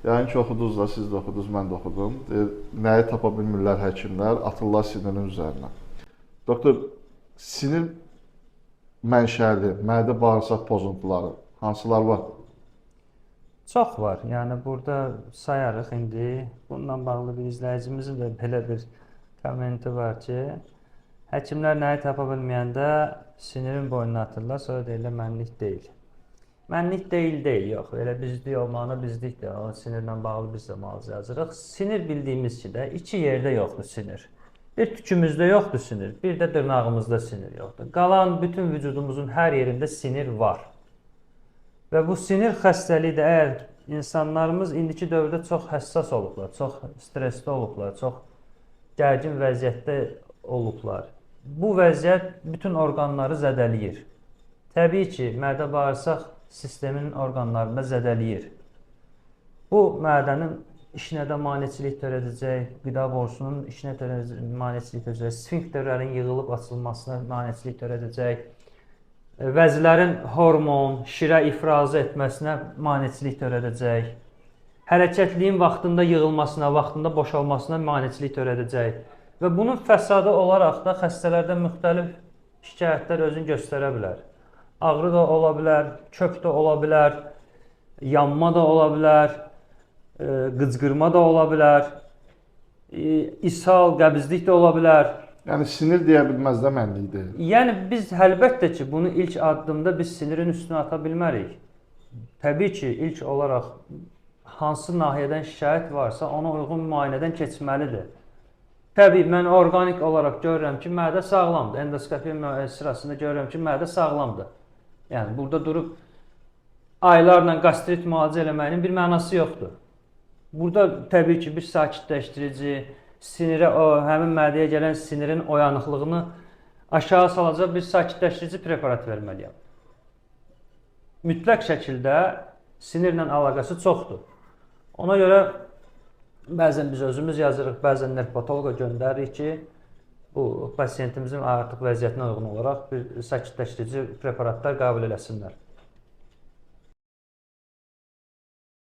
Yəqin ki, oxudunuz da, siz də oxudunuz, mən də oxudum. Deyir, nəyi tapa bilmirlər həkimlər, atırlar sinirin üzərinə. Doktor, sinir mənşəli mədə bağırsaq pozuntuları hansılar var? Çox var. Yəni burada sayarıq indi. Bununla bağlı bir izləyicimizin də belə bir kommenti var ki, həkimlər nəyi tapa bilməyəndə sinirin boynuna atırlar, sonra deyirlər mənlik deyil. Mənlik deyil deyil, yox. Elə bizlik olmağına bizlikdir. O sinirlə bağlı biz də müalicə yazırıq. Sinir bildiyimiz ki də iki yerdə yoxdur sinir. Bir tükümüzdə yoxdur sinir, bir də dırnağımızda sinir yoxdur. Qalan bütün vücudumuzun hər yerində sinir var. Və bu sinir xəstəliyi də əgər insanlarımız indiki dövrdə çox həssas olublar, çox stressli olublar, çox gərgin vəziyyətdə olublar. Bu vəziyyət bütün orqanları zədələyir. Təbii ki, mədə-bağırsaq sisteminin orqanlarını da zədələyir. Bu mədənin işinə də maneçilik törədəcək, qida borusunun işinə maneçilik törədəcək, sfinkterlərin yığılıb açılmasına maneçilik törədəcək, vəzilərin hormon, şirə ifrazı etməsinə maneçilik törədəcək, hərəkətliyin vaxtında yığılmasına, vaxtında boşalmasına maneçilik törədəcək və bunun fəsadı olaraq da xəstələrdə müxtəlif şikayətlər özünü göstərə bilər. Ağrı da ola bilər, çöp də ola bilər, yanma da ola bilər, qıcqırma da ola bilər, ishal, qəbizlik də ola bilər. Yəni sinir deyə bilməz də mənlik deyil. Yəni biz əlbəttə ki, bunu ilk addımda biz sinirin üstünə ata bilmərik. Təbii ki, ilk olaraq hansı nahiyədən şikayət varsa, ona uyğun müayinədən keçməlidir. Təbii mən orqanik olaraq görürəm ki, mədə sağlamdır. Endoskopiya sırasında görürəm ki, mədə sağlamdır. Yəni burada durub aylarla qastrit müalicə eləməyinin bir mənası yoxdur. Burada təbii ki, bir sakitləşdirici, sinirə o həmin mədəyə gələn sinirin oyanıqlığını aşağı salacaq bir sakitləşdirici preparat verməliyəm. Mütləq şəkildə sinirlə əlaqəsi çoxdur. Ona görə bəzən biz özümüz yazırıq, bəzən nervopatoloqa göndəririk ki, bu pasiyentimizin artıq vəziyyətinə uyğun olaraq bir sakitləşdirici preparatlar qəbul eləsinlər.